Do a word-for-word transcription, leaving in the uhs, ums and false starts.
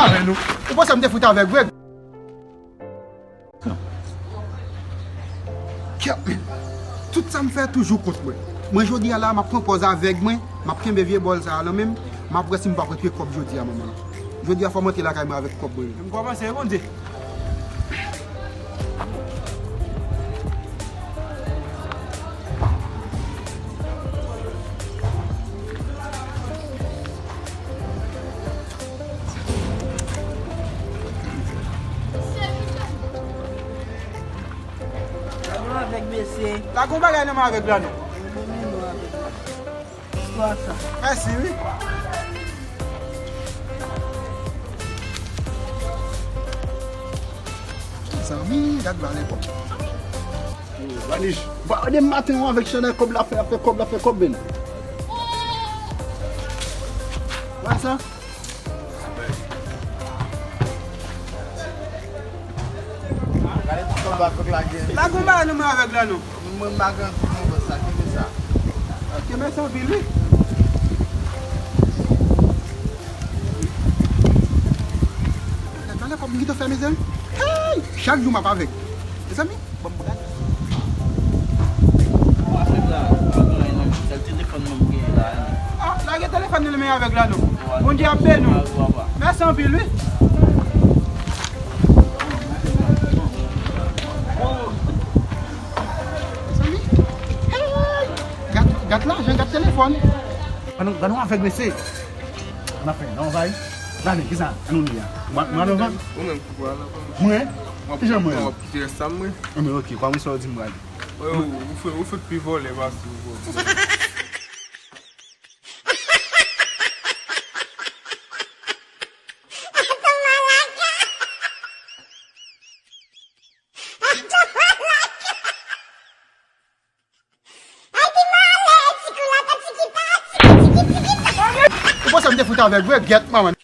Avè nou. Ou panse m te fout avèg vre? Kèt, men. Tout sa m fè toujou kont mwen. Mwen, jodi a la, m ap pran pòz avèg mwen, m ap kenbe vye bòl sa a nan men m, m ap wè si m p ap rantre kòb jodi a, manman. Jodi a, fò m rantre lakay mwen avèk kòb mwen. M kòmanse, Bondye. Lagon avèg mesye. Lagon bagay nan men avèg la non. Istwa sa. Mèsi wi. Mezanmi, gad valè kòb. Vanish, pa de maten an avèk chanèl kòb la fè, fè kòb la fè kòb men. Wè sa? Gade ti kòb la fèk lage. Lagon bagay nan men avèg la non. Mwen m pa gen anpil non bòs la, kenbe sa. Ok, mèsi anpil wi. Gade valè kòb m gentan fè, mezanmi. Hey! Chak jou m ap avèg. Mezanmi, ban m gade. Bon, avèg la, pa gen anyen non, sèl telefòn mwen m genyen la, non. Ah, lage telefòn nan men avèg la non. Bondye ap beni w. Mèsi anpil wi. Mezanmi. Hey! Gad, gad lajan, gad telefòn. Gad yon, gad yon avèg mesye. Ann ap fè, nan yon vay. Gade, kisa? Ann nou li a. Mwen, mwen ann yon vay. Ou menm ki pral la. Mwen? Kijan mwen? W ap kite rès sa mwen. Anben, ok, kòm sa w di m prale. Ou, ou fè, ou fè pi vòlè pase ou vòlè. Ou panse m te fout avèg vre? Gyèt manman.